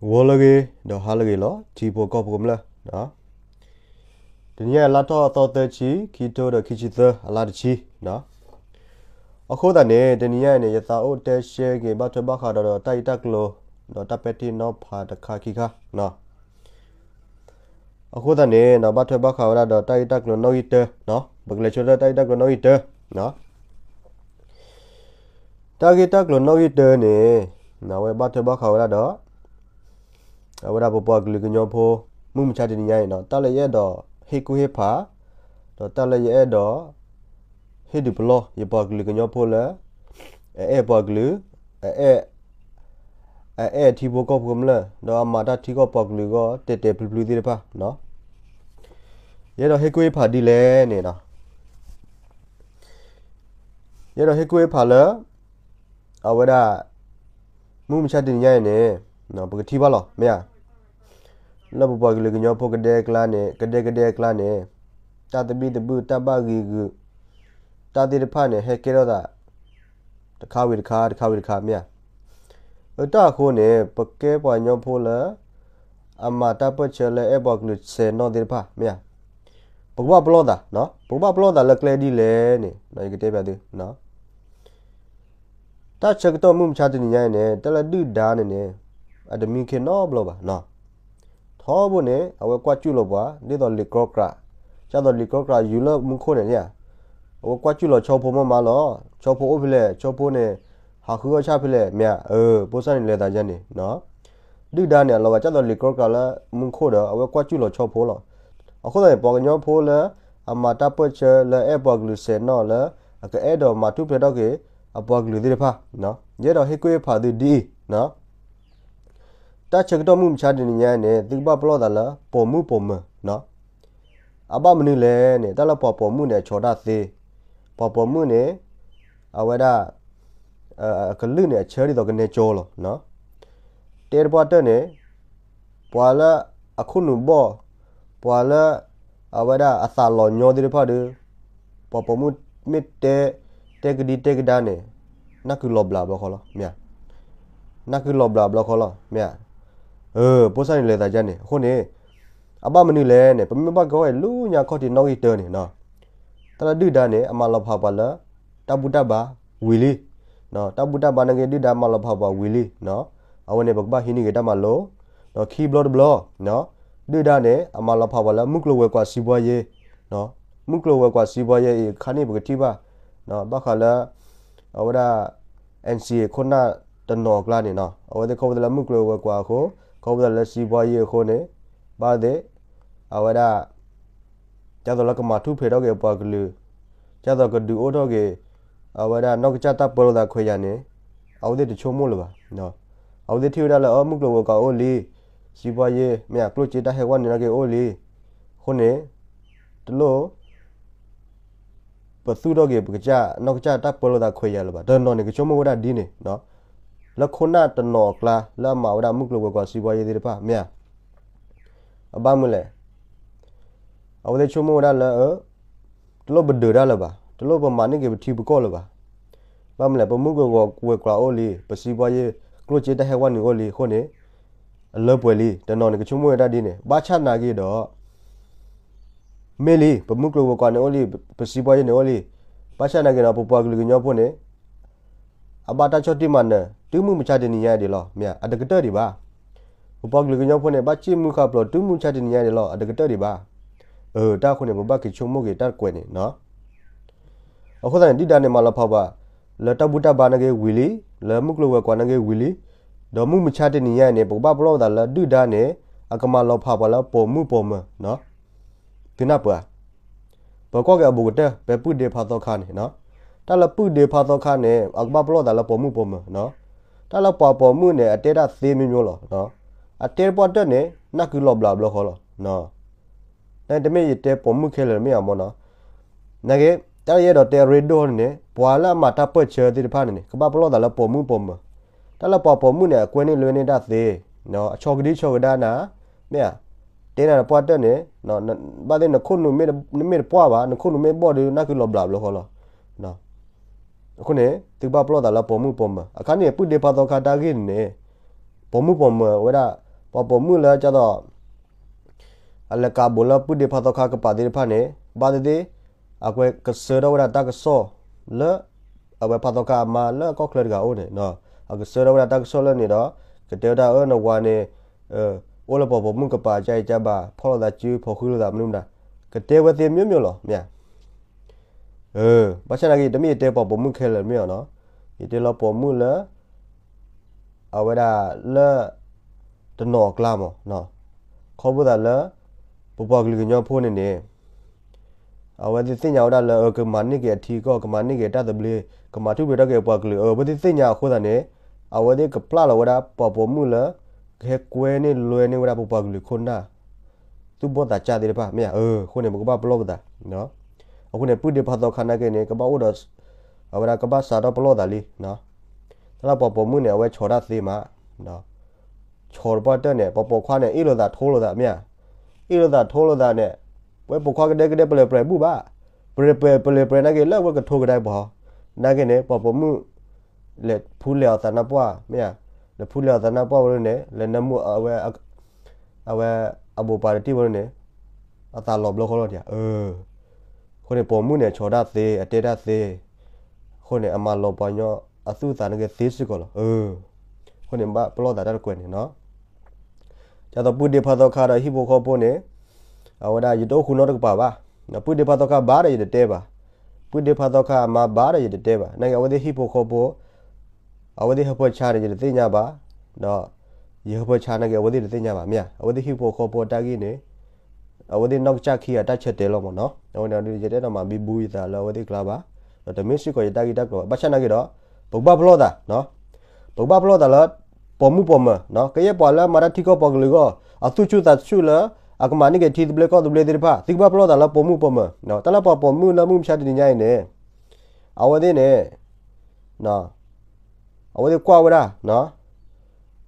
ဂီၤလၢအဂ့ၤ ဒီးဟါလၢအဂ့ၤလီၤ ထံဖိကီၢ်ဖိကမျၢၢ်, တနံၤညါအံၤ လါထီၣ်အသီသၢဆံ ခံထိဒီးခံဆံသၢ အလါတဆံ, အဃိသတးန့ၣ် တနံၤညါအံၤန့ၣ် ယသးအိၣ်တဲရှဲက့ၤ ဘၣ်ထွဲဘၣ်ဃးဒီး ဒီးတၢ်ဂ့ၢ်တၢ်ကျိၤ ဒီးတၢ်ပဲာ်ထံနီၤဖးတခါခံခါ အဃိသတးန့ၣ် ဘၣ်ထွဲဘၣ်ဃးဝဲဒၣ်ဒီးတၢ်ဂ့ၢ်တၢ်ကျိၤနီၣ်ဂံၢ်တၢ, ပကလဲၤဆိတၢ်ဂ့ၢ်တၢ်ကျိၤနီၣ်ဂံၢ်တၢ, တၢ်ဂ့ၢ်တၢ်ကျိၤနီၣ်ဂံၢ်တၢန့ၣ် အဝဲဘၣ်ထွဲဘၣ်ဃးဝဲဒၣ်ဒီး အဝဲဒၣ်ပပှၤကလုာ်ကညီဖိ မုၢ်မဆါတနံၤညါအံၤ တၢ်လၢယအဲၣ်ဒိးဟ့ၣ်ကူၣ်ဟ့ၣ်ဖး ဒီးတၢ်လၢယအဲၣ်ဒိး ဟ့ၣ်ဒုးပလီၢ်ယပှၤကလုာ်ကညီဖိလၢ အအဲၣ်ပှၤကလုာ် အအဲၣ် အအဲၣ်ထံဖိကီၢ်ဖိကမျၢၢ် ဒီးအမၤတၢ်ထံကီၢ်ပှၤကလုာ်အဂီၢ် တဲာ်တဲာ်ဖျုးဖျုးသ့ၣ်တဖၣ် ယအဲၣ်ဒိးဟ့ၣ်ကူၣ်ဟ့ၣ်ဖးဒ်လဲၣ်န့ၣ် ယအဲၣ်ဒိးဟ့ၣ်ကူၣ်ဟ့ၣ်ဖးလၢ အဝဲဒၣ် မုၢ်မဆါတနံၤညါအံၤန့ၣ် ပကထံၣ်ဘၣ်လီၤ မ့ၢ်ဧါ, လၢပပှၤကလုာ်ကညီဖိကဒဲအကျါန့ၣ် ကဒဲကဒဲအကျါန့ၣ် တၢ်သဘံၣ်သဘုၣ် တၢ်ဘၣ်ဂံာ်ဂုာ် တၢ်သ့ၣ်တဖၣ်န့ၣ် ဟဲကဲထီၣ်သး တခါဝံၤတခါ တခါဝံၤတခါ မ့ၢ်ဧါ. အတၢ်အဃိန့ၣ် ပကဲပှၤကညီဖိလၢ အမၤတၢ်ပၢၢ်ဆၢလၢအဲၣ်ပှၤကလုာ်စဲးနီၣ်သ့ၣ်တဖၣ် မ့ၢ်ဧါ, ပကဘၣ်ပလီၢ်သး, ပကဘၣ်ပလီၢ်သးလၢကျဲဒ်လဲၣ်န့ၣ် ယကတဲပျးသု တၢ်ဆၢကတီၢ်မုၢ်မဆါတနံၤညါအံၤန့ၣ် တၢ်လၢဒုၣ်ဒါန့ၣ်န့ၣ် အတမံခ့နီတဘျီဘၣ်. ထီဘိန့ၣ် အဝဲကွၢ်စူၣ်လီၤပှၤ ဒ်သိးလံာ်ကြီကြာ်, ဒ်သိးလံာ်ကြီကြာ်ယူၤလၢမူခိၣ်န့ၣ်ဧါ, အဝဲကွၢ်စူၣ်လီၤဆီဖိမးမးလီၤ. ဆီဖိအိၣ်ဖဲလဲၣ်, ဆီဖိန့ၣ် ဟးဃုအီၣ်ဆၣ်ဖဲလဲၣ် မ့ၢ်ဧါ. အၢ ဖိစၢ်န့ၣ်လဲၤသးယါန့ၣ် ဒုၣ်ဒါန့ၣ် အလီၤဂာ်ဒ်သိးလံာ်ကြီကြာ်လၢမူခိၣ်ဒီး အဝဲကွၢ်စူၣ်လီၤဆီဖိလီၤ. အဃိသတးန့ၣ် ပှၤကညီဖိလၢ အမၤတၢ်ပၢၢ်ဆၢလၢအဲၣ်ပှၤကလုာ်စဲးနီၣ်လၢ အကအဲၣ်ဒိးမၤထူၣ်ဖျဲးထီၣ်က့ၤ အပှၤကလုာ်သ့ၣ်တဖၣ်, ယအဲၣ်ဒိးဟ့ၣ်ကူၣ်ဟ့ၣ်ဖးသုဒ်အံၤ, တၢ်ဆၢကတီၢ်မုၢ်မဆါတနံၤညါန့ၣ် သုကဘၣ်ပလီၢ်သးလၢပိာ်မုၣ်ပိာ်မၢၤ အဘၣ်မနုၤလဲၣ်န့ၣ် တၢ်လၢပှၤပိာ်မုၣ်န့ၣ် အဆီတၢ်သ့, ပှၤပိာ်မုၣ်န့ၣ် အဝဲဒၣ် အကလုၢ်န့ၣ် အဆၢဒ်သိးကနဲကၠီလီၤ. တဲတပှၢ်တၢၢ်န့ၣ် ပှၤလၢအခိၣ်နူာ်ဘီၣ်, ပှၤလၢ အဝဲဒၣ်အသးလီၤညီသ့ၣ်တဖၣ်ဒီး ပှၤပိာ်မုၣ်မ့ၢ်တဲ တဲကဒံတဲကဒါန့ၣ် နၢ်ကုလီၤဘျးဘျီဃီလီၤ မ့ၢ်ဧါ. နၢ်ကုလီၤဘျးဘျီဃီလီၤ မ့ၢ်ဧါ. ဖိစၢ်န့ၣ်လဲၤသးယါန့ၣ် အဃိန့ၣ် အဘၣ်မနုၤလဲၣ်န့ၣ် ပမ့ၢ်ဘၣ်ကီဝဲလူညါခီၣ်ထံးနီၣ်ဂံၢ်တၢန့ၣ် တၢ်လၢဒုၣ်ဒါန့ၣ် အမၤလီၤဖးပှၤလၢ တၢ်ဘူၣ်တၢ်ဘါဝံၤလံ. တၢ်ဘူၣ်တၢ်ဘါနာ်က့ ဒုၣ်ဒါမၤလီၤဖးပှၤဝံၤလံ. အဝဲန့ၣ် ပကဘၣ်ဟံးန့ၢ်က့ၤတၢ်မၤလိ ဒီးခံဘျီတဘျီ ဒုၣ်ဒါန့ၣ် အမၤလီၤဖးပှၤလၢမုၢ်ကျိၤဝဲၤကွာ်စံးဘှါယ့, မုၢ်ကျိၤဝဲၤကွာ်စံးဘှါယ့အံၤ ခါန့ၣ် ပကထံၣ်ဘၣ် ဘၣ်ဃးလၢ NCA ခိၣ်နၢ်တနီၤအကျါန့ၣ် အဝဲသ့ၣ်ခီဖျိလၢမုၢ်ကျိၤဝဲၤကွာ်အဃိ, ခီဖျိလၢစံးဘှါယ့အဃိန့ၣ် ဘၣ်သ့ၣ် အဝဲဒၣ် ဒ်သိးလၢကမၤထူၣ်ဖျဲးထီၣ်က့ၤအပှၤကလုာ်, ဒ်သိးကဒုးအိၣ်ထီၣ်က့ၤ အဝဲဒၣ်နီၢ်ကစၢ်တၢ်ပၢလီၤသးခွဲးယာ်န့ၣ် အဝဲသ့ၣ်တဆိကမိၣ်လၢၤဘၣ်. အဝဲသ့ၣ်ထံၣ်ဝဲဒၣ်လၢ အၢ မုၢ်ကျိၤဝဲၤကွာ်အိၣ်လံ, စံးဘှါယ့ မ့ၢ်အကျိၣ်စ့တၢ်ဟဲဝဲန့ၣ်နာ်က့အိၣ်လံ. အဃိန့ၣ် တလိၣ် ပသူၣ်ထီၣ်က့ၤပကစၢ် နီၢ်ကစၢ်တၢ်ပၢလီၤသးခွဲးယာ်လၢၤဘၣ်. တနီၤန့ၣ် ကဆိကမိၣ်ဝဲဒၣ်ဒ်န့ၣ် လၢခိၣ်နၢ်တနီၤအကျါ လၢအမၤဝဲဒၣ်မုၢ်ကျိၤဝဲၤကွာ်စံးဘှါယ့သ့ၣ်တဖၣ် မ့ၢ်ဧါ. အဘၣ်မနုၤလဲၣ် အဝဲသ့ၣ်ဆိကမိၣ်ဝဲဒၣ်လၢ တလိၣ်ပဒုးတၢ်လၢၤဘၣ်, တလိၣ်ပမၤန့ၢ်က့ၤပထံပကီၢ်လၢၤဘၣ်. ဘၣ်မနုၤလဲၣ် ပမုၢ်ကျိၤဝဲၤကွာ်အိၣ်လံ, ပစံးဘှါယ့ ကျိၣ်စ့တၢ်ဟဲဝဲန့ၣ်အိၣ်လံအဃိန့ၣ် အလၢပှဲၤလံ. တနီၤန့ၣ် ကဆိကမိၣ်ဝဲဒၣ်ဒ်န့ၣ် ဘၣ်ဆၣ်နာ်က့ဒီး မ့ၢ်လံ ပမုၢ်ကျိၤဝဲၤကွာ်န့ၣ်အိၣ်လံ, ပစံးဘှါယ့န့ၣ်အိၣ်လံ, ဘၣ်ဆၣ်နာ်က့ဒီး ပပှၤကလုာ်ကညီဖိန့ၣ် အဘၣ်တၢ်ဆီၣ်တံၢ်မၤနၢၤ တုၤမုၢ်မဆါတနံၤညါဒံးလီၤ မ့ၢ်ဧါ. အတကတၢၢ်ဒံးဘၣ်. ပပှၤကလုာ်ကညီဖိန့ၣ် ဘၣ်စံၣ်မုၢ်ဃာ်ပျီၤ တုၤမုၢ်မဆါတနံၤညါဒံးလီၤ အတကတၢၢ်ဒံးဘၣ်. အၢ တၢ်အဃိန့ၣ် ပဘၣ်က့ၤဆိကမိၣ်က့ၤတၢ်ကွဲးန့ၣ် အဃိသတးန့ၣ် ဒုၣ်ဒါန့ၣ် မၤလီၤဖးပှၤ လၢတၢ်ဘူၣ်တၢ်ဘါနာ်က့ဝံၤလံ, လၢမုၢ်ကျိၤဝဲၤကွာ်နာ်က့ဝံၤလံ, ဒီးမုၢ်မဆါတနံၤညါအံၤန့ၣ် ပကဘၣ်ပလီၢ်သးလၢဒုၣ်ဒါန့ၣ် အကမၤလီၤဖးပှၤလၢပိာ်မုၣ်ပိာ်မၢၤ သုနၢ်ပၢၢ်ဧါ. ပကွၢ်က့ၤအဘူးကတၢၢ် ဖဲပုၢ်ဒ့ဖါသီခါန့ၣ်, တၢ်လၢပုၢ်ဒ့ဖါသီခါန့ၣ် အကဘၣ်ပလီၢ်သးလၢပိာ်မုၣ်ပိာ်မၢၤ, တၢ်လၢပှၤပိာ်မုၣ်န့ၣ် အတဲတၢ်သ့မ့ၢ်မ့ၢ်လီၤ. အတဲတပှၢ်တၢၢ်န့ၣ် နၢ်ကုလီၤဘျးဘျီဃီလီၤ. နတမ့ၢ်ယတဲပိာ်မုၣ်ခဲလၢာ်မ့ၢ်ဧါမ့ၢ်နီၤ. နာ်က့ တၢ်လၢယအဲၣ်ဒိးတဲအရ့ဒိၣ်န့ၣ် ပှၤလၢအမၤတၢ်ပၢၢ်ဆၢသ့ၣ်တဖၣ်န့ၣ်န့ၣ် ကဘၣ်ပလီၢ်သးလၢပိာ်မုၣ်ပိာ်မၢၤ, တၢ်လၢပှၤပိာ်မုၣ်န့ၣ် အကွဲန့ၢ်လွဲန့ၢ်တၢ်သ့, အဆီကဒံဆီကဒါနၤ, မ့ၢ်ဧါ, တဲနၤတပှၢ်တၢၢ်န့ၣ် ဘၣ်သ့ၣ်နခိၣ်နူာ်မ့ၢ်တပှၢ်ဘၣ် နခိၣ်နူာ်မ့ၢ်ဘီၣ်ဒီး နၢ်ကုလီၤဘျးဘျီဃီလီၤ. အဃိန့ၣ် သုကဘၣ်ပလီၢ်သးလၢပိာ်မုၣ်ပိာ်မၢၤ. အခါန့ၣ် ပုၢ်ဒ့ဖါသီခါတၢ်ဂ့ၢ်န့ၣ် ပိာ်မုၣ်ပိာ်မၢၤဝဲဒၣ် ပှၤပိာ်မုၣ်လၢကၠၢ်သိး အလဲၤကးဘိးလၢပုၢ်ဒ့ဖါသီခါကပၤသ့ၣ်တဖၣ်န့ၣ် ဘၣ်သ့ၣ်သ့ၣ် အကွဲးကစၢထီၣ်ဝဲဒၣ်တၢ်ကစီၣ်လၢ အဝဲဖါသီခါအမါလၢကီၢ်ချၢတဂၤအိၣ်န့ၣ်, အကစၢထီၣ်ဝဲဒၣ်တၢ်ကစီၣ်လၢန့ၣ်ဒီး ကတဲဝဲဒၣ်အၢနဝၤန့ၣ် အိၣ်လၢပှၤပိာ်မုၣ်ကပၤ ကၠါအံၤကၠါဘၣ် ဖီၣ်လိာ်သးစု ဖီၣ်ဃံလိာ်သးမနုၤမတၤ ကတဲဝဲသ့မျိုးမျိုးလီၤ မ့ၢ်ဧါ. ဘၣ်ဆၣ်နာ်က့ တမ့ၢ်ယတဲပှၤပိာ်မုၣ်ခဲလၢာ်မ့ၢ်ဧါနီၤ, ယတဲလီၤပိာ်မုၣ်လၢ အဝဲဒၣ်လၢ တနီၤအကျါမး, ခီဖျိသးလၢ ပပှၤကလုာ်ကညီဖိန့ၣ်န့ၣ် အဝဲသ့ၣ်သ့ၣ်ညါဝဲဒၣ်လၢ ကမၤန့ၢ်က့ၤအထံအကီၢ် ကမၤန့ၢ်က့ၤတၢ်သဘျ့ ကမၤထူၣ်ဖျဲးထီၣ်က့ၤပှၤကလုာ် အဝဲသ့ၣ်သ့ၣ်ညါအဃိသတးန့ၣ် အဝဲသ့ၣ်ကပျၢ်လီၤဝဲဒၣ်ပှၤပိာ်မုၣ်လၢ ကဟဲကွဲန့ၢ်လွဲန့ၢ်ဝဲဒၣ်ပပှၤကလုာ်ခိၣ်နၢ် သူၣ်ဘီၣ်သးစၢ်သ့ၣ်တဖၣ် မ့ၢ်ဧါ. အဃိန့ၣ် ပကဘၣ်ပလီၢ်ပသး, အဃိန့ၣ် ပုၢ်ဒ့ဖါသီခါနာ်က့န့ၣ် ကဘၣ်အိၣ်ဒီး အဝဲဒၣ်ကဘၣ်စးထီၣ်ပလီၢ်သးလံ တၢ်လၢပှၤပိာ်မုၣ်န့ၣ် အဝဲဆီၣ်တၢ်သ့မး, ဆီၣ်တပှၢ်တၢၢ်န့ၣ် ပှၤပိာ်ခွါန့ၣ် အ့ၣ်လိာ်သးထိလိာ်သး မ့ၢ်ဧါ, အ့ၣ်လိာ်သးထိလိာ်သးန့ၣ် ဝဲပိာ်ခွါကဒဲကဒဲပလဲၤပြဲးဘူၣ်ဘၣ်, ပြဲးပြဲးပလဲၤပြဲးနာ်က့ လၢဝဲကထိကဒါပှၤဟီ, နာ်က့န့ၣ် ပှၤပိာ်မုၣ် လဲၤဖူလဲၤအီၣ်သးနါပှၢ် မ့ၢ်ဧါ, လဲၤဖူလဲၤအီၣ်သးနါပှၢ်ဝဲန့ၣ် လဲၤနၢမူ အဝဲအဘိးပၢ်တထံၣ်ဝဲန့ၣ် အသးလီၤဘျီဃီလီၤဒံးဧါ. အဃိန့ၣ် ပိာ်မုၣ်န့ၣ် အဆီၣ်တၢ်သ့ အတဲတၢ်သ့, အဃိန့ၣ် အမၤလီၤပှၤကညီအသူၣ်အသးနာ်က့သ့စ့ၢ်ကီးလီၤ. အဃိန့ၣ် ဘၣ်ပလီၢ်သးတၢ်တကွဲးန့ၣ်နီၤ. ဒ်သိးပုၢ်ဒ့ဖါသီခါဒီးဟံၣ်ဖိဃီဖိန့ၣ် အဝဲဒၣ်ယတအိၣ်ဃူနီတကပၤဘၣ်. ပုၢ်ဒ့ဖါသီခါဘၣ်ဒီးယတတဲဘၣ်. ပုၢ်ဒ့ဖါသီခါအမါဘၣ်ဒီးယတတဲဘၣ်. နာ်က့အဝဲသ့ၣ်ဟံၣ်ဖိဃီဖိ အဝဲသ့ၣ်ဟၢဖၢဆါန့ၣ် ယတသ့ၣ်ညါဘၣ်, ဒီးယဟၢဖၢဆါနာ်က့ အဝဲသ့ၣ်တသ့ၣ်ညါဘၣ် မ့ၢ်ဧါ. အဝဲသ့ၣ်ဟံၣ်ဖိဃီဖိအတၢ်ဂ့ၢ်န့ၣ် အဝဲသ့ၣ်နီၢ်ကစၢ်ခံဂၤတၢ်ဆၢတဲာ်လီၤမ့ၢ်နီၤ. အဝဲန့ၣ် ယတအဲၣ်ဒိးမၤဘံဘူယသးလၢအဝဲသ့ၣ်ကျါဘၣ်, ဒီးတမ့ၢ်စ့ၢ်ကီးယတၢ်ဂ့ၢ်တၢ်ကျိၤဘၣ်. ဘၣ်ဆၣ်နာ်က့ဒီး ပကဘၣ်ပလီၢ်သး ပကဘၣ်ပလီၢ်သးလၢ ပိာ်မုၣ်ပိာ်မၢၤ, ကယဲၢ်ပှၤလၢမၤတၢ်ထံကီၢ်ပှၤကလုာ်အဂီၢ် အသူၣ်ဆူၣ်သးဆူၣ်လၢ အကမၤန့ၢ်က့ၤထံသဘျ့ကီၢ်သဘျ့သ့ၣ်တဖၣ် သုကဘၣ်ပလီၢ်သးလၢပိာ်မုၣ်ပိာ်မၢၤ. တၢ်လၢပှၤပိာ်မုၣ်လၢမုၢ်မဆါတနံၤညါအံၤန့ၣ် အဝဲသ့ၣ်န့ၣ် အဝဲသ့ၣ်ကွၢ်ဝဲဒၣ်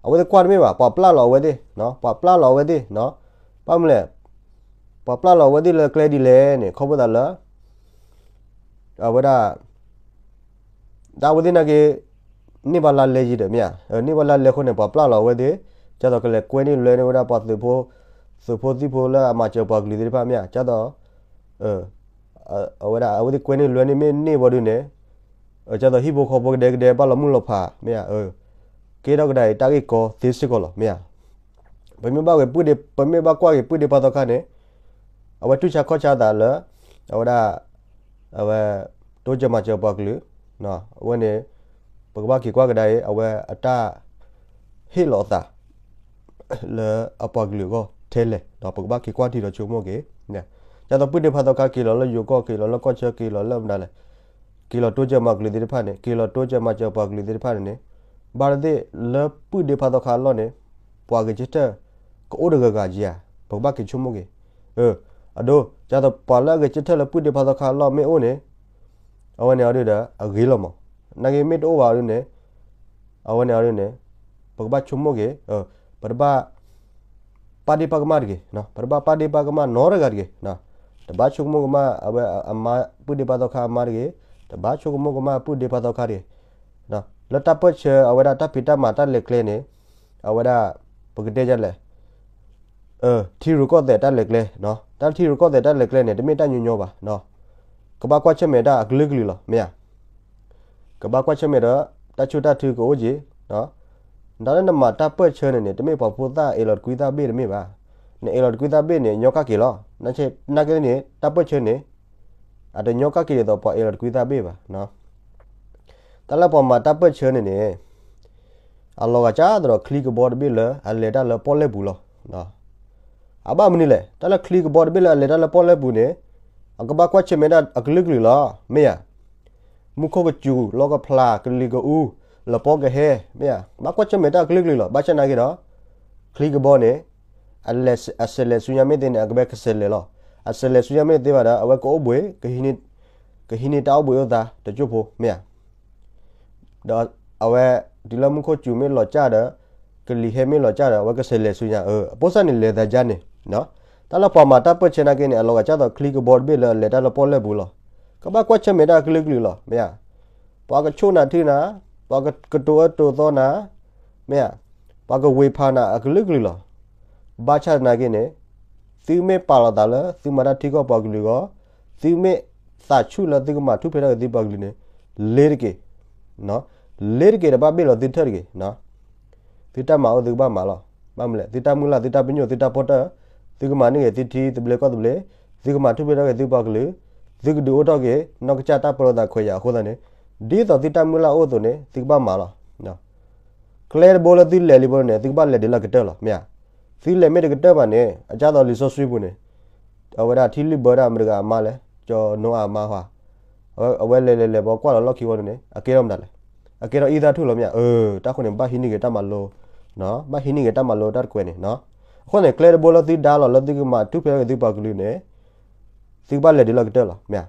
အဝဲသ့ၣ်ကွၢ်တမ့ၢ်ဘၣ် ပှၤပျၢ်လီၤအဝဲသ့ၣ်, ပှၤပျၢ်လီၤအဝဲသ့ၣ်, ဘၣ်မနုၤလဲၣ်, ပှၤပျၢ်လီၤအဝဲသ့ၣ်လၢကျဲဒ်လဲၣ်န့ၣ် ခီဖျိသးလၢ အဝဲဒၣ် ဒ်အဝဲသ့ၣ်နာ်က့ န့ၢ်ဘၣ်လါလဲယံၤဒီးမ့ၢ်ဧါ, န့ၢ်ဘၣ်လါလဲအဃိန့ၣ် ပှၤပျၢ်လီၤအဝဲသ့ၣ်, ဒ်သိးကလဲၤကွဲန့ၢ်လွဲန့ၢ်ဝဲဒၣ်ပှၤသုးဖိ, သုးဖိသံၣ်ဖိလၢအမၤစၢၤပှၤကလုာ်သ့ၣ်တဖၣ်မ့ၢ်ဧါ, ဒ်သိး အဝဲဒၣ် အဝဲသ့ၣ်ကွဲန့ၢ်လွဲန့ၢ်မ့ၢ်န့ၢ်ဝံၤဒုန့ၣ်, ဒ်သိးဟံၣ်ဖိဃီဖိကဒဲကဒဲဘၣ်လီၤမုၢ်လီၤဖးမ့ၢ်ဧါ, ကဲထီၣ်ကဒါအံၤတၢ်ဂ့ၢ်ကီသ့စ့ၢ်ကီးလီၤမ့ၢ်ဧါ. ပမ့ၢ်ဘၣ်ကွၢ်က့ၤပုၢ်ဒ့, ပမ့ၢ်ဘၣ်ကွၢ်က့ၤပုၢ်ဒ့ဖါသီခါန့ၣ်, အဝဲတူၢ်ဆါခီၣ်ဆါသးလၢ အဝဲဒၣ် အဝဲ တိစၢၤမၤစၢၤပှၤကလုာ်, အဝဲန့ၣ် ပကဘၣ်က့ၤကွၢ်ကဒါအံၤ အဝဲအတၢ် ဟ့ၣ်လီၤအသး လၢအပှၤကလုာ်အဂီၢ်ထဲလဲၣ်, ဒီးပကဘၣ်က့ၤကွၢ်ထံဒီးဆိကမိၣ်က့ၤ, ဒ်သိးပုၢ်ဒ့ဖါသီခါက့ၤလီၤလၢယိၤကီၢ် က့ၤလီၤလၢကီၢ်ဆၢ က့ၤလီၤလၢမနုၤလဲၣ်, က့ၤလီၤတိစၢၤမၤကလုာ်သ့ၣ်တဖၣ်န့ၣ် က့ၤလီၤတိစၢၤမၤစၢၤပှၤကလုာ်သ့ၣ်တဖၣ်န့ၣ်န့ၣ်, ဘၣ်သ့ၣ်သ့ၣ်လၢပုၢ်ဒ့ဖါသီခါအလီၢ်န့ၣ် ပှၤဂဲၤဆၢထၢၣ် ကအိၣ်တဂၤဂၤဧါ, ပကဘၣ်က့ၤဆိကမိၣ်က့ၤ, အဒိ ဒ်သိးပှၤလၢအဂဲၤဆၢထၢၣ်လၢပုၢ်ဒ့ဖါသီခါအလီၢ်မ့ၢ်အိၣ်န့ၣ်, အဝဲန့ၣ်အီၤဒုဒီး အဂ့ၤလီၤမး, နာ်က့မ့ၢ်တအိၣ်ဘၣ်အီၤဒုန့ၣ်, အဝဲန့ၣ်အီၤဒုန့ၣ် ပကဘၣ်ဆိကမိၣ်က့ၤ, ပတဘၣ် ပာ်ဒ့ၣ်ပာ်ကမၣ်တဂ့ၤ, ပတဘၣ်ပာ်ဒ့ၣ်ပာ်ကမၣ်နီတဂၤတဂ့ၤ, တဘၣ်ဆိကမိၣ်ကမၣ်အဝဲအမါ ပုၢ်ဒ့ဖါသီခါအမါတဂ့ၤ, တဘၣ်ဆိကမိၣ်ကမၣ်ပုၢ်ဒ့ဖါသီခါတဂ့ၤ, လၢတၢ်ပၢၢ်ဆၢအဝဲဒၣ်တၢ်ဖံးတၢ်မၤတၢ်လဲၤကျဲန့ၣ်, အဝဲဒၣ် ပကတဲဒ်လဲၣ် ထံရူၢ်ကီၢ်သဲးတၢ်လဲၤကျဲ, တၢ်ထံရူၢ်ကီၢ်သဲးတၢ်လဲၤကျဲန့ၣ် တမ့ၢ်တၢ်ညီညီဘၣ်, ကဘၣ်ကွၢ်ဆၢၣ်မဲာ်တၢ်အကလုာ်ကလုာ်လီၤ မ့ၢ်ဧါ, ကဘၣ်ကွၢ်ဆၢၣ်မဲာ်ဒီး တၢ်ဆူးတၢ်ထုကအိၣ်က့ၤ, တၢ်လၢနမၤတၢ်ပၢၢ်ဆၢန့ၣ်န့ၣ် တမ့ၢ်ပှၤဖိသၣ်အဲၣ်လီၤတကွံသၣ်ဘ့ၣ်တမ့ၢ်ဘၣ်, နအဲၣ်လီၤတကွံသၣ်ဘ့ၣ်န့ၣ် ညီကၣ်က့ၤလီၤ, နာ်က့န့ၣ် တၢ်ပၢၢ်ဆၢန့ၣ် အတညီကၣ်က့ၤဒ်သိးပှၤအဲၣ်လီၤတကွံသၣ်ဘ့ၣ်ဘၣ် တၢ်လၢပှၤမၤတၢ်ပၢၢ်ဆၢန့ၣ်န့ၣ် အလီၤဂာ်ကၢ်သဒီးချံကဘီတဘ့ၣ်လၢအလဲၤတၢ်လၢပီၣ်လဲၣ်ပူၤလီၤ. အဘၣ်မနုၤလဲၣ်, တၢ်လၢချံကဘီတဘ့ၣ်လၢအလဲၤတၢ်လၢပီၣ်လဲၣ်ပူၤန့ၣ် အကဘၣ်ကွၢ်ဆၢၣ်မဲာ်တၢ်အကလုာ်ကလုာ်လီၤ, မ့ၢ်ဧါ. မူခိၣ်ကစူၤ လီၢ်ကဖျါ ကလံၤကအူ လပီကဟဲ မ့ၢ်ဧါ, ဘၣ်ကွၢ်ဆၢၣ်မဲာ်တၢ်အကလုာ်ကလုာ်လီၤ. ဘၣ်ဆၣ်နာ်က့ဒီး ချံကဘီန့ၣ် အလဲၤ အစဲးလဲၤဆူညါမ့ၢ်သ့န့ၣ် အကဘၣ်ကစဲးလဲၤလီၤ. အစဲးလဲၤဆူညါမ့ၢ်သ့ဘၣ်ဒီး အဝဲကအိၣ်ဘှံး ကဟံးန့ၢ်တၢ်အိၣ်ဘှံးအိၣ်သါတစိၢ်ဖိ မ့ၢ်ဧါ. ဒီးအဝဲ တုၤလၢမူခိၣ်စူၤမ့ၢ်လီၤကၢ်ဒီး ကလံၤဟဲမ့ၢ်လီၤကၢ်ဒီး အဝဲကစဲးလဲၤဆူညါ အ အပိၢ်စၢ်န့ၣ်လဲၤသးဒ်န့ၣ် တၢ်လၢပှၤမၤတၢ်ပၢၢ်ဆၢနာ်က့န့ၣ် အလီၤဂာ်ကၢ်သိးချံကဘီတဘ့ၣ်လၢအလဲၤတၢ်လၢပီၣ်လဲၣ်ပူၤလီၤ. ကဘၣ်ကွၢ်ဆၢၣ်မဲာ်တၢ်အကလုာ်ကလုာ်လီၤ မ့ၢ်ဧါ. ပှၤကဆိၣ်နၤထုနၤ, ပှၤကတိၤအၢတိၤသီနၤ, မ့ၢ်ဧါ, ပှၤကဝ့ၤဖးနၤအကလုာ်ကလုာ်လီၤ. ဘၣ်ဆၣ်သနာ်က့န့ၣ် သုမ့ၢ်ပာ်လီၤသးလၢသုမၤတၢ်ထံကီၢ်ပှၤကလုာ်အဂီၢ်, သုမ့ၢ်သးဆူၣ်လၢသုကမၤထူၣ်ဖျဲးထီၣ်က့ၤသုပှၤကလုာ်န့ၣ် လ့ၤတက့ၢ်, လ့ၤတက့ၢ် တဘၣ်ဘ့ၣ်လီၤသုထၢၣ်တဂ့ၤ. သုတၢ်မၤအိၣ်သုကဘၣ်မၤလီၤ. ဘၣ်မနုၤလဲၣ်, သုတၢ်မုၢ်လၢ် သုတၢ်ပညိၣ် သုတၢ်ပီၣ်တၢၢ်, သုကမၤန့ၢ်က့ၤသုထံသဘျ့ကီၢ်သဘျ့, သုကမၤထူၣ်ဖျဲးထီၣ်က့ၤသုပှၤကလုာ်, သုကဒုးအိၣ်ထီၣ်က့ၤ နီၢ်ကစၢ်တၢ်ပၢလီၤသးခွဲးယာ်အဃိသတးန့ၣ်, ဒ်သိးသုတၢ်မုၢ်လၢ်အိၣ်အသိးန့ၣ် သုကဘၣ်မၤလီၤ. ကျဲတဘိလၢသုလဲၤလံဘိန့ၣ် သုကဘၣ်လဲၤဒုးလၢကတၢၢ်လီၤ. မ့ၢ်ဧါ, သုလဲၤမ့ၢ်တကတၢၢ်ဘၣ်န့ၣ် အကၢ်သိးလံာ်စီဆှံပူၤန့ၣ် အဝဲဒၣ်ထံလုၢ်ဘၢတၢ်မတၤတဂၤအမါလဲၣ်, ကၠီနိအၤအမါဟါ, အဝဲလဲၤလဲၤလဲၤဘီကွၢ်လီၤလီၢ်ခံဝီန့ၣ် အကဲထီၣ်မတၤလဲၣ်, အကဲထီၣ်အံသၣ်ထူၣ်လီၤ. မ့ၢ်ဧါ, အၢ တၢ်ဃိန့ၣ် ဘၣ်ဟံးန့ၢ်က့ၤတၢ်မၤလိ, ဘၣ်ဟံးန့ၢ်က့ၤတၢ်မၤလိတၢ်တကွဲးန့ၣ်. အဃိန့ၣ် ကျဲတဘိလၢသုဒါလီၤလၢသုကမၤထူၣ်ဖျဲးထီၣ်က့ၤသုပှၤကလုာ်န့ၣ် သုကဘၣ်လဲၤဒုးလီၤကတၢၢ်လီၤ. မ့ၢ်ဧါ,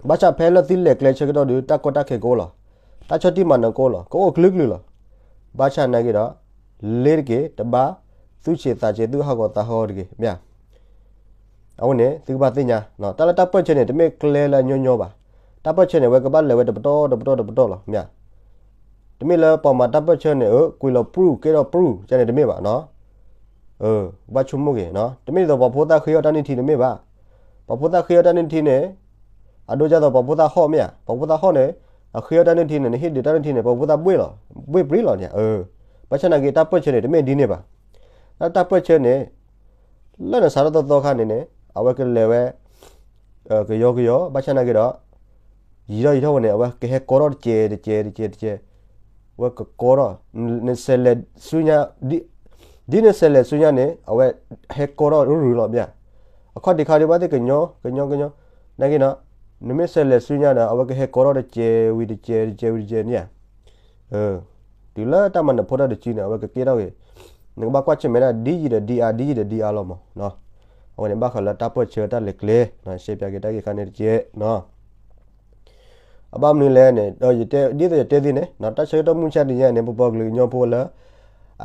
ဘၣ်ဆၣ်ဖဲလၢသုလဲၤကျဲဆၢကတီၢ်ဒုး တၢ်ကီတၢ်ခဲကအိၣ်လီၤ. တၢ်ဆီၣ်တံၢ်မၤနၢၤကအိၣ်လီၤ. ကအိၣ်ကလုာ်ကလုာ်လီၤ. ဘၣ်ဆၣ်သနာ်က့ဒီး လ့ၤတက့ၢ် တဘၣ်သူၣ်ဆံးသးဆံး သူၣ်ဟးဂီၤသးဟးဂီၤတဂ့ၤ. မ့ၢ်ဧါ, အဝဲန့ၣ် သုကဘၣ်သ့ၣ်ညါ, တၢ်လၢတၢ်ပၢၢ်ဆၢန့ၣ် တမ့ၢ်ကျဲလၢအညီညီဘၣ်. တၢ်ပၢၢ်ဆၢန့ၣ် အဝဲကဘၣ်လဲၤဝဲတပတီၢ်တပတီၢ်တပတီၢ်လီၤ. မ့ၢ်ဧါ, တမ့ၢ်လၢပှၤမၤတၢ်ပၢၢ်ဆၢန့ၣ် အၢ ကွံာ်လီၤပြူၢ် ကဲထီၣ်ပြူၢ် ကန့ၣ်တမ့ၢ်ဘၣ်နီၤ. ဘၣ်ဆိကမိၣ်က့ၤ, တမ့ၢ်ဒ်သိးပှၤဖိသၣ်ဃ့အီၣ်တၢ်နုၢ်ထံတမ့ၢ်ဘၣ်. ပှၤဖိသၣ်ဃ့အီၣ်တၢ်နုၢ်ထံန့ၣ် အဒိဒ်သိးပှၤဖိသၣ်ဟီၣ်မ့ၢ်ဧါ, ပှၤဖိသၣ်ဟီၣ်န့ၣ် အဃ့အီၣ်တၢ်နုၢ်ထံန့ၣ် နဟ့ၣ်ဒုးတၢ်နုၢ်ထံန့ၣ် ပှၤဖိသၣ်ဘှ့ၣ်လီၤ, ဘှ့ၣ်ပြံလီၤန့ၣ်. ဘၣ်ဆၣ်သနာ်က့ တၢ်ပၢၢ်ဆၢန့ၣ် တမ့ၢ်ဒ်န့ၣ်ဘၣ်. တၢ်ပၢၢ်ဆၢန့ၣ် လၢနစးထီၣ်သီသီခါန့ၣ်န့ၣ် အဝဲကလဲၤဝဲ ကယီကယီ ဘၣ်ဆၣ်သနာ်က့ဒီး ယံာ်ထီၣ်ယံာ်ထီၣ်ဝဲန့ၣ် အဝဲကဟဲကီထီၣ်တကဲးတကဲးတကဲးတကဲး, အဝဲကကီထီၣ်, နဆဲးလဲၤဆူညါ, ဒ်နဆဲးလဲၤဆူညါန့ၣ် အဝဲဟဲကီထီၣ်ရုၢ်ရုၢ်လီၤ. မ့ၢ်ဧါ, အခီၣ်ထံးခါဒ်ဘၣ်သ့ၣ်ကညီကညီကညီ, သနာ်က့ဒီး နမ့ၢ်ဆဲးလဲၤဆူညါဒီး အဝဲကဟဲကီထီၣ်တကဲးဝံၤတကဲးတကဲးဝံၤတကဲးန့ၣ်ဧါ. တုၤလၢတၢ်မၤနၢၤဖိတၢ်တစုန့ၣ် အဝဲကကဲထီၣ်က့ၤ, နကဘၣ်ကွၢ်ဆၢၣ်မဲာ်ဒၣ် ဒ်ယံာ်ဒီးဒ်အါ ဒ်ယံာ်ဒီးဒ်အါလီၤမး. အဝဲန့ၣ်ဘၣ်ဃးလၢတၢ်ပၢၢ်ဆၢတၢ်လဲၤကျဲ, ရှဲပၠးက့ၤတၢ်ဂ့ၢ်ခါန့ၣ်တကဲးနီၤ. အဘၣ်မနုၤလဲၣ်န့ၣ် ဒ်သိးယတဲသ့န့ၣ် တၢ်ဆၢကတီၢ်မုၢ်ဆါတနံၤညါန့ၣ် ပပှၤကလုာ်ကညီဖိလၢ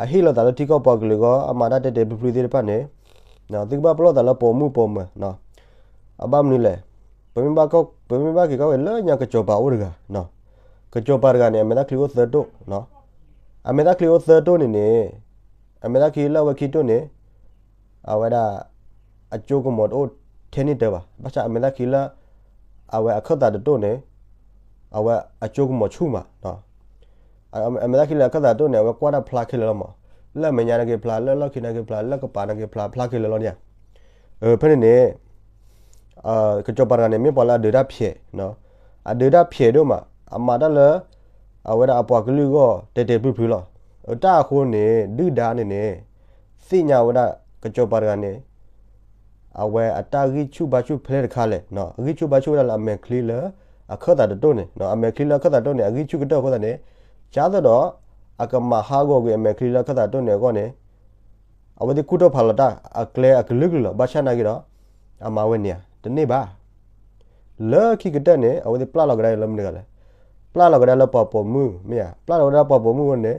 အဟ့ၣ်လီၤသးလၢထံကီၢ်ပှၤကလုာ်အဂီၢ် အမၤတၢ်တဲာ်တဲာ်ဖျုးဖျုးသ့ၣ်တဖၣ်န့ၣ် သုကဘၣ်ပလီၢ်သးလၢပိာ်မုၣ်ပိာ်မၢၤ. အဘၣ်မနုၤလဲၣ်, ပမ့ၢ်ဘၣ်က့ၤကွၢ်ဝဲလၢညါ ကစီၤပၤအိၣ်တဂၤ, ကစီၤပၤတဂၤန့ၣ် အမဲာ်သၣ်ချံအိၣ်သၢတိၣ်, အမဲာ်သၣ်ချံအိၣ်သၢတိၣ်န့ၣ်န့ၣ် အမဲာ်သၣ်ချံလၢအဝဲခံတိၣ်န့ၣ် အဝဲဒၣ် အစိကမီၤတအိၣ်ထဲန့ၣ်တၢၤဘၣ်. ဘၣ်ဆၣ်အမဲာ်သၣ်ချံလၢ အဝဲအခၢၣ်သးတတိၣ်န့ၣ် အဝဲအစိကမီၤဆူၣ်မး. အမဲာ်သၣ်ချံလၢအခၢၣ်သးတတိၣ်န့ၣ် အဝဲကွၢ်တၢ်ဖျါခဲလၢာ်လီၤမး, လၢအမဲာ်ညါနာ်က့ဖျါ, လၢလီၢ်ခံနာ်က့ဖျါ, လၢကပၤနာ်က့ဖျါ, ဖျါခဲလၢာ်လီၤန့ၣ်. ဖဲန့ၣ်န့ၣ် ကစီၤပၤတဂၤန့ၣ် မ့ၢ်ပှၤလၢအဒုးတၢ်ဖျဲး, အဒုးတၢ်ဖျဲးဒိၣ်မး, အမၤတၢ်လၢ အဝဲဒၣ်အပှၤကလုာ်အဂီၢ် တဲာ်တဲာ်ဖျုးဖျုးလီၤ. တၢ်အဃိန့ၣ် ဒုၣ်ဒါန့ၣ်န့ၣ် သ့ၣ်ညါဝဲဒၣ် ကစီၤပၤတဂၤန့ၣ် အဝဲအတၢ်ဂံၢ်ဆူၣ်ဘါဆူၣ်ဖဲလဲၣ်တခါလဲၣ်, အဂံၢ်ဆူၣ်ဘါဆူၣ်ဝဲဒၣ်လၢအမဲာ်ချံလၢအခၢၣ်သးတတိၣ်န့ၣ်, အမဲာ်ချံလၢအခၢၣ်သးတတိၣ်န့ၣ် အဂံၢ်ဆူၣ်ကတၢၢ်အဃိသတးန့ၣ် ကၢ်သိးဒီး အကမၤဟးဂီၤကွံာ်အမဲာ်ချံလၢအခၢၣ်သးတတိၣ်န့ၣ်အဂီၢ်န့ၣ် အဝဲသ့ၣ်ကူၣ်ထီၣ်ဖးလီၤတၢ်အကျဲအကလုာ်ကလုာ်လီၤ. ဘၣ်ဆၣ်သနာ်က့ဒီး အမၤဝဲန့ၣ်ဧါ, တန့ၢ်ဘၣ်. လၢခံကတၢၢ်န့ၣ် အဝဲသ့ၣ်ပျၢ်လီၤကဒါလၢမနုၤတဂၤလဲၣ်, ပျၢ်လီၤကဒါလၢပှၤပိာ်မုၣ်, မ့ၢ်ဧါ, ပျၢ်လီၤကဒါလၢပှၤပိာ်မုၣ်အဃိန့ၣ်,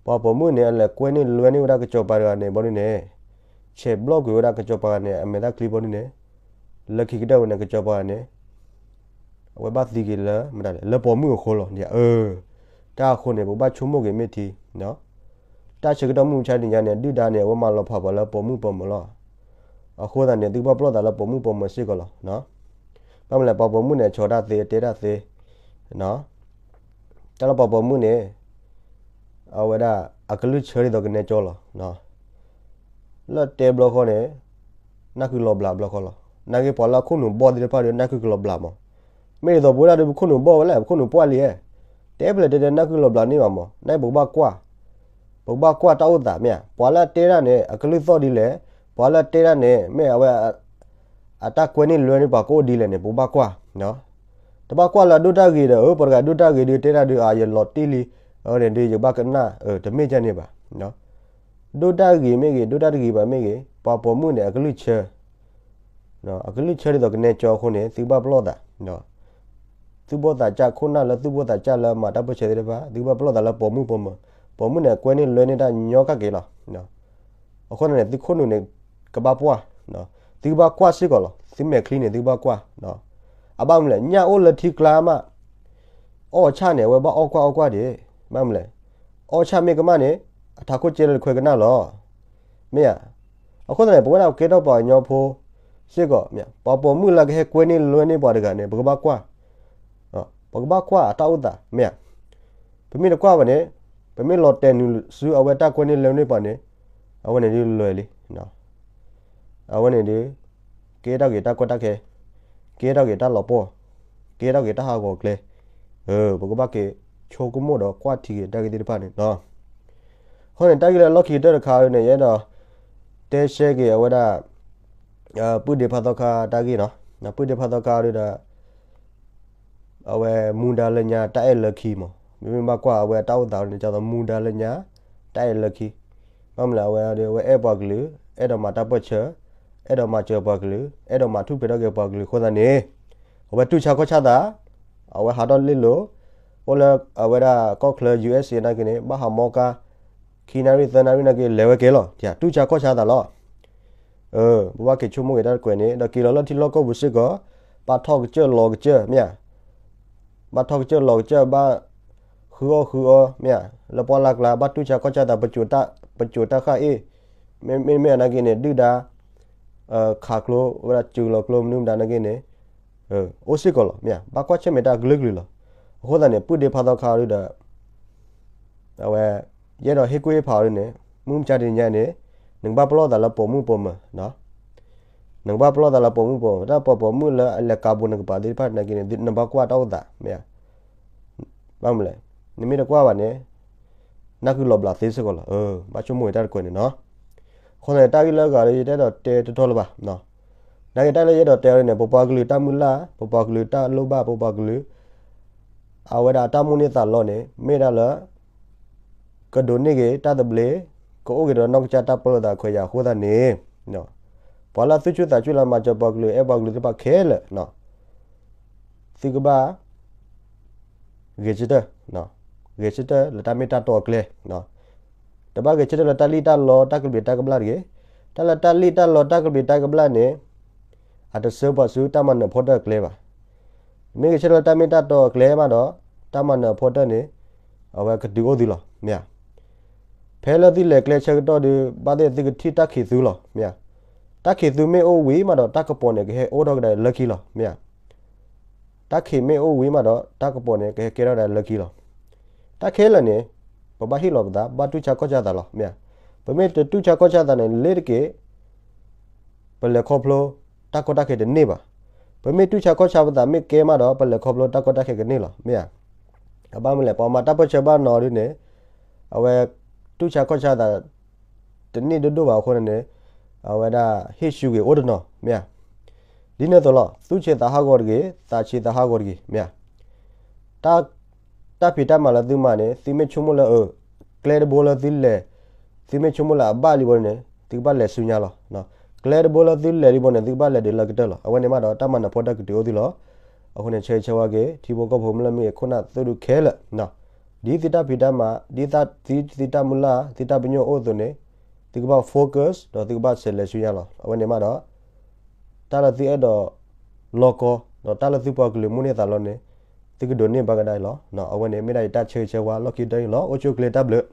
ပှၤပိာ်မုၣ်န့ၣ် အလဲၤကွဲန့ၢ်လွဲန့ၢ်ဝဲဒၣ်ကစီၤပၤတဂၤန့ၣ်ဘီဒုန့ၣ်, ဆဲးဘျီၣ်ကွံာ်ဝဲဒၣ်ကစီၤပၤတဂၤန့ၣ် အမဲာ်သၣ်ချံဘီဒုန့ၣ်, လၢခံကတၢၢ်ဝဲန့ၣ် ကစီၤပၤတဂၤန့ၣ် အဝဲဘၣ်သံက့ၤလၢမတၤလဲၣ်, လၢပိာ်မုၣ်အဃိလီၤ. တၢ်အဃိန့ၣ် ပကဘၣ်ဆိကမိၣ်က့ၤမ့ၢ်ထံ, တၢ်ဆၢကတီၢ်မုၢ်မဆါတနံၤညါန့ၣ် ဒုၣ်ဒါန့ၣ် အဝဲမၤလီၤဖးပှၤလၢပိာ်မုၣ်ပိာ်မၢၤလီၤ. အဃိသတးန့ၣ် သုကဘၣ်ပလီၢ်သးလၢပိာ်မုၣ်ပိာ်မၢၤစ့ၢ်ကီးလီၤ. ဘၣ်မနုၤလဲၣ် ပှၤပိာ်မုၣ်န့ၣ် အဆီတၢ်သ့ အတဲတၢ်သ့, တၢ်လၢပှၤပိာ်မုၣ်န့ၣ် အဝဲဒၣ် အကလုၢ်ဆၢဒ်သိးကနဲကၠီလီၤ. လၢတဲဘျီဃီန့ၣ် နၢ်ကုလီၤဘျးဘျီဃီလီၤ. နာ်က့ပှၤလၢအခိၣ်နူာ်ဘီၣ်သ့ၣ်တဖၣ်ဒီး နၢ်ကုကလီၤဘျးမး. မ့ၢ်ဒ်သိးပဝဲဒၣ်ဒီး ပခိၣ်နူာ်ဘီၣ်ဝဲလဲၣ်, ပခိၣ်နူာ်ပှၢ်လံဧါ. တဲပလဲၤတဲတဲနၢ်ကုလီၤဘျးန့ၢ်ဘၣ်မး, နာ်က့ပကဘၣ်ကွၢ်, ပကဘၣ်ကွၢ်တၢ်အိၣ်သးမ့ၢ်ဧါ. ပှၤလၢအတဲတၢ်န့ၣ် အကလုၢ်သီၣ်ဒ်လဲၣ်, ပှၤလၢအတဲတၢ်န့ၣ် မ့ၢ်အဝဲ အတၢ်ကွဲန့ၢ်လွဲန့ၢ်ပှၤကအိၣ်ဒ်လဲၣ်န့ၣ် ပကဘၣ်ကွၢ်. တဘၣ်ကွၢ်လၢအဒိၣ်တၢ်ဂ့ၤဒီး အၢ ပှၤတဂၤဒိၣ်တၢ်ဂ့ၤဒုးတဲတၢ်ဒုး အါ ယလီၤတံၢ်လံ, အန့ၣ်ဒုးယကဘၣ်ကနၣ်, တမ့ၢ်ဒ်န့ၣ်ဘၣ်. ဒိၣ်တၢ်ဂ့ၤမ့ၢ်ဂ့ၤ ဒိၣ်တၢ်တဂ့ၤဘၣ်မ့ၢ်ဂ့ၤ ပှၤပိာ်မုၣ်န့ၣ် အကလုၢ်ဆၢ, အကလုၢ်ဆၢဒ်သိးကနဲကၠီအဃိန့ၣ် သုကဘၣ်ပလီၢ်သး သူၣ်ဘီၣ်သးစၢ် ခိၣ်နၢ်လၢသူၣ်ဘီၣ်သးစၢ်လၢမၤတၢ်ပၢၢ်ဆၢသ့ၣ်တဖၣ် သုကဘၣ်ပလီၢ်သးလၢပိာ်မုၣ်ပိာ်မၢၤ, ပိာ်မုၣ်န့ၣ် အကွဲန့ၢ်လွဲန့ၢ်တၢ်ညီကၣ်က့ၤလီၤ. အဃိန့ၣ် သုခိၣ်နူာ်န့ၣ် ကဘၣ်ပှၢ်, သုကဘၣ်ကွၢ်စ့ၢ်ကီးလီၤ. သုမဲာ်ချံန့ၣ် သုကဘၣ်ကွၢ်. အဘၣ်မနုၤလဲၣ် ညၣ်အိၣ်လၢထံကျါမး, အီၣ်ဆၣ်န့ၣ် အဝဲဘၣ်အီၣ်ကွၢ်အီၣ်ကွၢ်ဒံး, ဘၣ်မနုၤလဲၣ်, အီၣ်ဆၣ်မ့ၢ်ကမၣ်န့ၣ် အထးခိၣ်ကဲလၢတခွဲကနၣ်လီၤ. မ့ၢ်ဧါ. အဃိသတးန့ၣ် ပဝဲဒၣ်ကဲထီၣ်ပှၤကညီဖိစ့ၢ်ကီး မ့ၢ် ပှၤပိာ်မုၣ်လၢကဟဲကွဲန့ၢ်လွဲန့ၢ်ပှၤတဂၤန့ၣ် ပကဘၣ်ကွၢ်, ပကဘၣ်ကွၢ်အတၢ်အိၣ်သး မ့ၢ်ဧါ. ပမ့ၢ်တကွၢ်ဘၣ်န့ၣ် ပမ့ၢ်လီၤတဲာ်နုာ်ဆူအဝဲတၢ်ကွဲန့ၢ်လွဲန့ၢ်ပှၤန့ၣ် အဝဲန့ၣ်ဒုးလွဲလံ အဝဲန့ၣ်ဒုး ကဲထီၣ်က့ၤတၢ်ကီတၢ်ခဲ, ကဲထီၣ်က့ၤတၢ်လီၤပှီၢ်, ကဲထီၣ်က့ၤတၢ်ဟးဂီၤကျဲ, ပကဘၣ်က့ၤဆိကမိၣ်ဒီးကွၢ်ထံက့ၤတၢ်ဂ့ၢ်သ့ၣ်တဖၣ်န့ၣ်လီၤ. အဃိန့ၣ် တၢ်ဂ့ၢ်လၢအလီၢ်ခံကတၢၢ်တခါန့ၣ် ယအဲၣ်ဒိး တဲရှဲက့ၤအဝဲဒၣ် ပုၢ်ဒ့ဖါသီခါတၢ်ဂ့ၢ်နီၤ, ပုၢ်ဒ့ဖါသီခါဒုးဒီး အဝဲမူဒါလၢညါတၢ်အဲၣ်လၢခံမး, မ့မ့ၢ်ဘၣ်ကွၢ်အဝဲတၢ်အိၣ်သးန့ၣ် ဒ်သိးမူဒါလၢညါတၢ်အဲၣ်လၢခံ, ဘၣ်မနုၤလဲၣ် အဝဲအဝဲအဲၣ်ပှၤကလုာ်, အဲၣ်ဒိးမၤတၢ်ပၢၢ်ဆၢ, အဲၣ်ဒိးမၤစၢၤပှၤကလုာ်, အဲၣ်ဒိးမၤထူၣ်ဖျဲးထီၣ်က့ၤပှၤကလုာ်အဃိသတးန့ၣ် အဝဲတူၢ်ဆါခီၣ်ဆါသး, အဝဲဟးထီၣ်လ့ၣ်လိၤ, အိၣ်လၢအဝဲဒၣ်ကီၢ်ချၢ ယူႇအ့ၣ်စ့ၣ် နာ်က့န့ၣ် ဘၣ်ဟးမီကါ ခံနၣ်ရံၣ်သၢနၣ်ရံၣ်နာ်က့ လဲၤဝဲက့ၤလီၤ, တူၢ်ဆါခီၣ်ဆါသးလီၤ. ပဘၣ်က့ၤဆိကမိၣ်က့ၤတၢ်တကွဲးန့ၣ် ဒီးက့ၤလီၤလၢထံလီၢ်ကီၢ်ပူၤစ့ၢ်ကီး ဘၣ်ထီၣ်ကစၢၢ်လီၤကစၢၢ် မ့ၢ်ဧါ, ဘၣ်ထီၣ်ကစၢၢ်လီၤကစၢၢ် ဘၣ်ဃုအီၣ်ဃုအီ မ့ၢ်ဧါ, လၢပှၢ်လၢ်ကျါ ဘၣ်တူၢ်ဆါခီၣ်ဆါသး ပစိာ်တၢ်ဃၣ်အ့ၣ်, မ့မ့ၢ်နာ်က့န့ၣ် ဒုၣ်ဒါ ခးကျိဝဲဒၣ် စူၤလီၤကျိမနုၤမတၤနာ်က့န့ၣ် အိၣ်စ့ၢ်ကီးလီၤ မ့ၢ်ဧါ, ဘၣ်ကွၢ်ဆၢၣ်မဲာ်တၢ်အကလုာ်ကလုာ်လီၤ. အဃိသတးန့ၣ် ပုၢ်ဒ့ဖါသီခါဒုးဒီး အဝဲ ယအဲၣ်ဒိးဟ့ၣ်ကူၣ်ဟ့ၣ်ဖးအီၤဒ်န့ၣ် မုၢ်မဆါတနံၤညါန့ၣ် နကဘၣ်ပလီၢ်သးလၢပိာ်မုၣ်ပိာ်မၢၤ, နကဘၣ်ပလီၢ်သးလၢပိာ်မုၣ်ပိာ်မၢၤ တၢ်ပိာ်ပိာ်မုၣ်လၢအလဲၤကးဘိးနကပၤသ့ၣ်တဖၣ်နာ်က့န့ၣ် နဘၣ်ကွၢ်တၢ်အိၣ်သး မ့ၢ်ဧါ, ဘၣ်မနုၤလဲၣ် နမ့ၢ်တကွၢ်ဘၣ်န့ၣ် နၢ်ကုလီၤဘျးသ့စ့ၢ်ကီးလီၤ. ဘၣ်ဆိကမိၣ်က့ၤတၢ်တကွဲးန့ၣ်နီၤ. အဃိသတးန့ၣ် တၢ်ဂ့ၢ်လၢအဂၤဒီး ယတအဲၣ်ဒိးတဲတထီၣ်လၢၤဘၣ်. နာ်က့တၢ်လၢယအဲၣ်ဒိးတဲအီၤန့ၣ် ပပှၤကလုာ်တၢ်မုၢ်လၢ်, ပပှၤကလုာ်တၢ်လိၣ်ဘၣ်, ပပှၤကလုာ် အဝဲဒၣ်တၢ်မိၣ်န့ၢ်သးလီန့ၣ် မ့ၢ်ဒၣ်လၢ ကဒိးန့ၢ်က့ၤတၢ်သဘျ့, ကအိၣ်က့ၤဒီးနီၢ်ကစၢ်တၢ်ပလီၢ်သးခွဲးယာ်အဃိသတးန့ၣ် ပှၤလၢသုဆူၣ်သးဆူၣ်လၢမၤစၢၤပှၤကလုာ် အဲၣ်ပှၤကလုာ်သ့ၣ်တဖၣ်ခဲလၢာ် သုကဘၣ် ဂဲၤဆၢထၢၣ်, ဂဲၤဆၢထၢၣ်လၢတၢ်မ့ၢ်တၢ်တီအကျဲ, တဘၣ်ဂဲၤဆၢထၢၣ်လၢတၢ်လံၣ်တၢ်လီတၢ်ကဘျံးတၢ်ကဘျၣ်တဂ့ၤ. တၢ်လၢတၢ်လံၣ်တၢ်လီတၢ်ကဘျံးတၢ်ကဘျၣ်န့ၣ် အတဆှၢပှၤဆူတၢ်မၤနၢၤဖီတၢၣ်အကျဲဘၣ်. မ့ၢ်ဂဲၤဆၢထၢၣ်လၢတၢ်မ့ၢ်တၢ်တီအကျဲမးဒီး တၢ်မၤနၢၤအဖီတၢၣ်န့ၣ် အဝဲကတုၤအိၣ်သုလီၤ မ့ၢ်ဧါ. ဖဲလၢသုလဲၤကျဲဆၢကတီၢ်ဒီး ဘၣ်သ့ၣ်သုကထံၣ်တၢ်ခံးသုလီၤ မ့ၢ်ဧါ. တၢ်ခံးသုမ့ၢ်အိၣ်ဝံၤမးဒီး တၢ်ကပီၤန့ၣ် ကဟဲအိၣ်ထီၣ်ကဒါလၢခံလီၤ မ့ၢ်ဧါ. တၢ်ခံးမ့ၢ်အိၣ်ဝံၤမးဒီး တၢ်ကပီၤန့ၣ် ကဟဲကဲထီၣ်ကဒါလၢခံလီၤ. တၢ်ခဲလၢာ်န့ၣ် ပဘၣ်ဟ့ၣ်လီၤပသး ဘၣ်တူၢ်ဆါခီၣ်ဆါသးလီၤ မ့ၢ်ဧါ. ပမ့ၢ်တတူၢ်ဆါခီၣ်ဆါသးန့ၣ် လ့ၤတက့ၢ် ပလဲၤခီဖျိ တၢ်ကီတၢ်ခဲတန့ၢ်ဘၣ်. ပမ့ၢ်တူၢ်ဆါခီၣ်ဆါပသးမ့ၢ်ကဲမးဒီး ပလဲၤခီဖျိတၢ်ကီတၢ်ခဲကန့ၢ်လီၤ မ့ၢ်ဧါ. အဘၣ်မနုၤလဲၣ် ပှၤမၤတၢ်ပၢၢ်ဆၢဘၣ်နီၤဒ်န့ၣ် အဝဲ တူၢ်ဆါခီၣ်ဆါသး တန့ၢ်ဒိၣ်ဒိၣ်ဘၣ်အဃိန့ၣ် အဝဲဒၣ်ဟ့ၣ်ဆူၣ်ဂ့ၤအိၣ်တနီၤ မ့ၢ်ဧါ. ဒ်န့ၣ်အသိးလီၤ သူၣ်ဆံးသးဟးဂီၤတဂ့ၤ သးဆံးသးဟးဂီၤတဂ့ၤ မ့ၢ်ဧါ. တၢ် တၢ်ဖံးတၢ်မၤလၢသုမၤန့ၣ် သုမ့ၢ်ဆိကမိၣ်လၢ ကျဲတဘိလၢသုလဲၤ သုမ့ၢ်ဆိကမိၣ်လၢအဘၣ်လံဘိန့ၣ် သုကဘၣ်လဲၤဆူညါလီၤ. ကျဲတဘိလၢသုလဲၤလံဘိန့ၣ် သုကဘၣ်လဲၤဒုးလၢကတၢၢ်လီၤ. အဝဲန့ၣ်မးဒီး တၢ်မၤနၢၤဖီတၢၣ်ကတုၤအိၣ်သုလီၤ. အဃိန့ၣ် ဆၢဂ့ၤဆၢဝါက့ၤ ထံဖိကီၢ်ဖိမ့ၢ်လၢမ့ၢ်ခိၣ်နၢ်သုဒုးခဲလၢာ် ဒ်သုတၢ်ဖံးတၢ်မၤ ဒ်သုတၢ်မုၢ်လၢ် သုတၢ်ပညိၣ်အိၣ်အသိးန့ၣ် သုကဘၣ် focus ဒီးသုကဘၣ်ဆဲးလဲၤဆူညါလီၤ. အဝဲန့ၣ်မးဒီး တၢ်လၢသုအဲၣ်ဒိးလီၢ်ကီ ဒီးတၢ်လၢသုပှၤကလုာ်မိၣ်န့ၢ်သးလီန့ၣ် သုကဒိးန့ၢ်ဘၣ်ကဒါအံၤလီၤ. အဝဲန့ၣ်မ့ၢ်ဒၣ်ယတၢ်ဆၢဂ့ၤဆၢဝါလီၢ်ခံကတၢၢ်န့ၣ်လီၤ. အိၣ်ဆူၣ်အိၣ်ချ့တၢ်ဘျုး